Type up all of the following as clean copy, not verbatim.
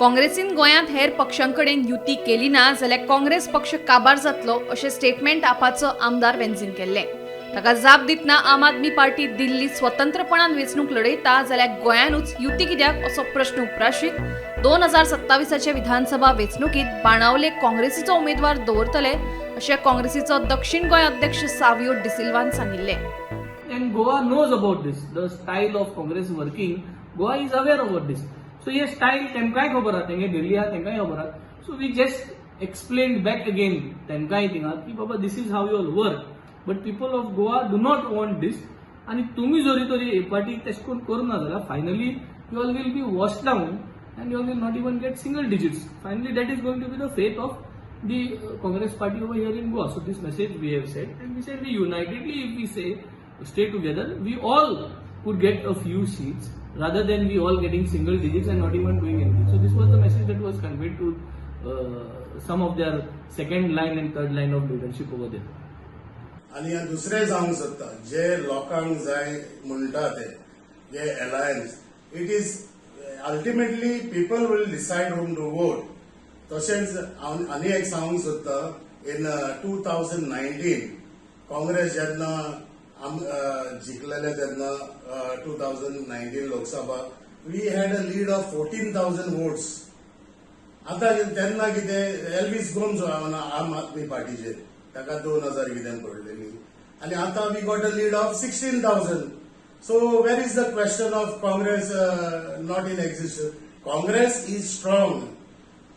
काँग्रेसीन गोंयांत हेर पक्षां कडेन युती केली ना जाल्यार काँग्रेस पक्ष काबार जातलो अशें स्टेटमेंट आपाचो आमदार वेन्झीन केल्लें. ताका जाप दितना आम आदमी पार्टी दिल्ली स्वतंत्रपणान वेंचणूक लढयता जाल्यार गोंयानूच युती कित्याक असो प्रश्न उप्राशीत 2027 विधानसभा वेंचणुकीत बाणावले काँग्रेसीचो उमेदवार दवरतले अशें काँग्रेसीचो दक्षिण गोंय अध्यक्ष सावियो डिसिल्वान सांगिल्लें. And Goa knows about this. The style of Congress working, Goa is aware about this. So hey style तेमकांय खबर आहा, तेंगे दिल्ली आहा, तेंकांय खबर आहा. So we just explain back again तेंकांय थिंगा की बाबा, this is how you'll work, but people of Goa do not want this. आनी तुमी जरी तरी हे पार्टी तशें करून करूना जाल्यार finally you all will be washed down and you all will not even get single digits. Finally, that is going to be the fate of the Congress party over here in Goa. So this message we have said, and we said we unitedly, if we say stay together, we all could get a few seats rather than we all getting single digits and not even doing anything. So this was the message that was conveyed to some of their second line and third line of leadership over there. आनी हें दुसरें जावंक सोदता जे लोकांक जाय म्हणटा ते जे alliance, it is ultimately people will decide whom to vote. तशेंच हांव आनी एक सांगूंक सोदता, इन 2019 काँग्रेस जेन्ना आम जिखलेले तेन्ना 2019 Lok Sabha, we had a lead of 14,000 votes. आतां तेन्ना कितें, एल्वीस गोम्स आम आदमी पार्टीचेर, ताका 2000 कितें पडलेली आनी आतां we got a lead of 16,000. So where is the question of Congress not in exist? Congress is strong.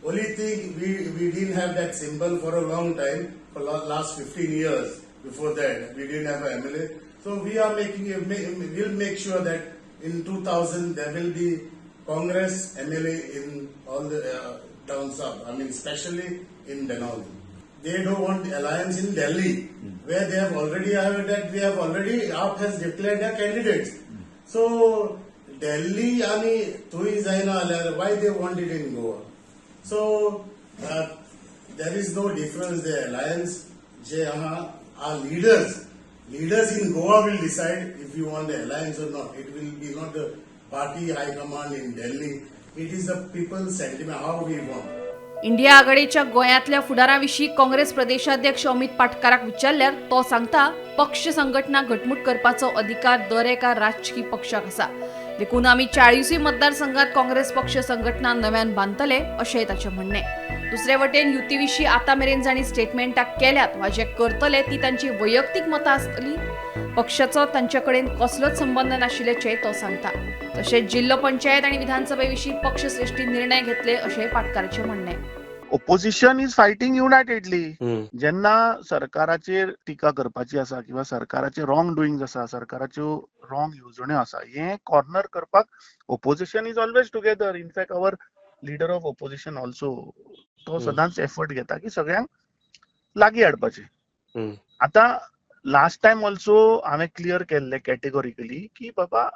Only thing, we didn't have that symbol for a long time, for last 15 years. Before that, we didn't have a MLA. So we are making a, we'll make sure that in 2000 there will be Congress MLA in all the down south. I mean, especially in Benaulim. They don't want the alliance in Delhi, where they have already have that we have already, AAP has declared their candidates. So Delhi आणि थंय जायना जाल्यार why they want it in Goa? So there is no difference. The alliance जे आहा, our leaders in Goa will decide if you want the alliance or not. It will be not the party high command in Delhi. It is the people's sentiment, how we want. India आघाडीच्या गोंयांतल्या फुडारा विशीं काँग्रेस प्रदेशाध्यक्ष अमित पाटकाराक विचारल्यार तो सांगता, पक्ष संघटना घटमूट करपाचो अधिकार दर एका राजकी पक्षाक आसा, देखून आमी 40ूय मतदारसंघात काँग्रेस पक्ष संघटना नव्यान बांदतले अशेंय ताचें म्हणणें. दुसरे वटेन युती विशीं आतां मेरेन जांणी स्टेटमेंटां केल्यात वा जे करतले ती तांची वैयक्तीक मतां आसतली, पक्षाचो तांचे कडेन कसलोच संबंद नाशिल्ल्याचें तो सांगता. तशेंच जिल्लो पंचायत आनी विधानसभे विशीं पक्षश्रेष्ठी निर्णय घेतले अशें पाटकाराचें म्हणणें. Opposition is fighting unitedly. जेन्ना सरकाराचेर टिका करपाची आसा किंवा सरकाराचे रॉंग डुईंग आसा, सरकाराच्यो रॉंग येवजण्यो आसा, हे कॉर्नर करपाक opposition is always together. In fact, our leader of opposition also, तो सदांच एफर्ट घेता की सगळ्यांक लागीं हाडपाचे. आतां लास्ट टायम ऑल्सो हांवें क्लियर केल्लें कॅटेगॉरिकली की बाबा,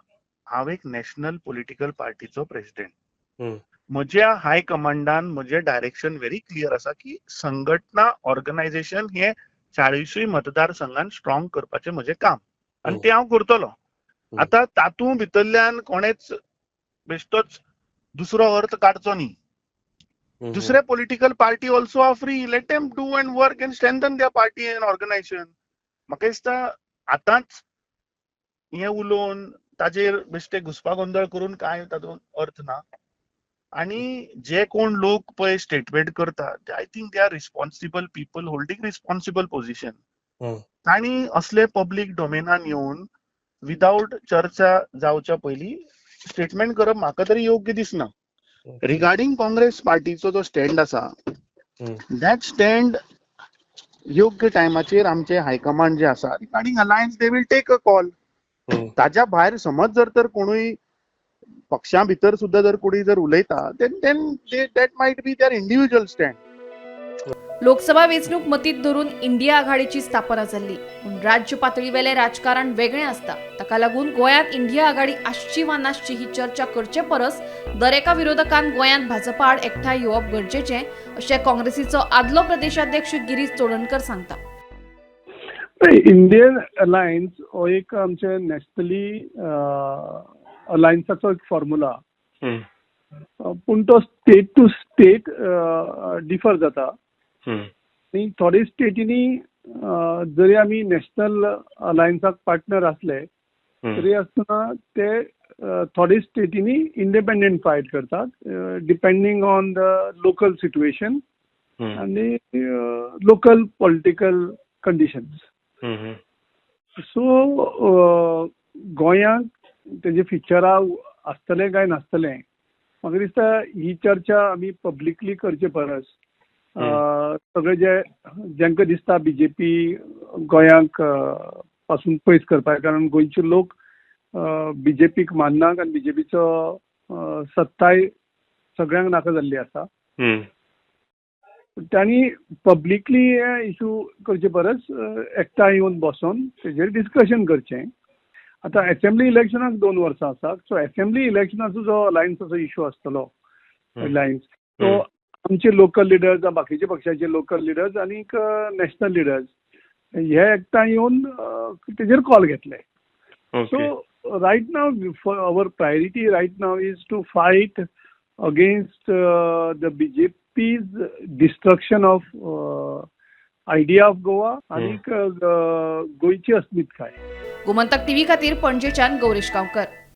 हांव एक नॅशनल पॉलिटिकल पार्टीचो प्रेसिडेंट. म्हज्या हाय कमांडान म्हजें डायरेक्शन व्हेरी क्लियर आसा की संघटना, ऑर्गनायझेशन हे 40ूय मतदारसंघान स्ट्रॉंग करपाचें म्हजें काम आनी तें हांव करतलो. आतां तातूंत भितरल्यान कोणेच बेश्टोच दुसरो अर्थ काडचो न्ही. दुसरे political party also are free. Let them do and work and strengthen their party and organization. म्हाका दिसता आतांच हें उलोवन ताजेर बेश्टे घुसपा गोंदळ करून कांय तातूंत अर्थ ना. आणि जे कोण लोक पळय स्टेटमेंट करता, I think they are responsible people holding responsible position. तांणी असले पब्लीक डोमेनान येवन विदाउट चर्चा जावच्या पयलीं स्टेटमेंट करप म्हाका तरी योग्य दिसना. रिगार्डिंग काँग्रेस पार्टीचो जो स्टँड आसा, that stand योग्य टायमाचेर आमचे हायकमांड जे आसा, regarding alliance they will take a call. ताज्या भायर समज जर तर कोणूय पक्षा भितर सुद्धा जर कोणी जर उलयता, then that might be their individual stand. Lok Sabha वेंचणूक मतींत धरून इंडिया आघाडीची स्थापना जाल्ली, पूण राज्य पातळीवेलें राजकारण वेगळें आसता. ताका लागून गोंयांत इंडिया आघाडी आसची वा नासची ही चर्चा करचे परस दरेका विरोधकान गोंयांत भाजपा आड एकठांय येवप गरजेचें अशें काँग्रेसीचो आदलो प्रदेशाध्यक्ष गिरीश चोडणकर सांगता. इंडियन अलायन्स हो एक आमचे नॅशनली अलायन्साचो एक फॉर्म्युला. पूण तो स्टेट टू स्टेट डिफर जाता. आनी थोडे स्टेटींनी जरी आमी नॅशनल अलायन्साक पार्टनर आसले तरी आसतना ते थोडे स्टेटींनी इंडिपेंडंट फायट करतात, depending on the local situation आनी local political conditions. So गोंयांत तेजे फिचरां आसतलें काय नासतलें, म्हाका दिसता ही चर्चा आमी पब्लिकली करचे परस सगळे जे जांकां दिसता बीजेपी गोंयांक पासून पयस करपाक, कारण गोंयचे लोक बीजेपीक माननात आनी बीजेपीचो सत्ताय सगळ्यांक नाका जाल्ली आसा, तांणी पब्लिकली हे इशू करचे परस एकठांय येवन बसोन तेजेर डिस्कशन करचें. आतां एसेंब्ली इलेक्शनाक 2 वर्सां आसा. सो एसेंब्ली इलेक्शनाचो जो अलायन्साचो इशू आसतलो, अलायन्स तो आमचे लोकल लिडर्स, बाकीचे पक्षाचे लोकल लिडर्स आनीक नॅशनल लिडर्स हे एकठांय येवन तेजेर कॉल घेतले. So right now, for our priority right now is to fight against the BJP's destruction of idea of Goa आनीक गोंयची अस्मिताय. गोमंतक टीव्ही खातीर पणजेच्यान गौरेश गांवकर.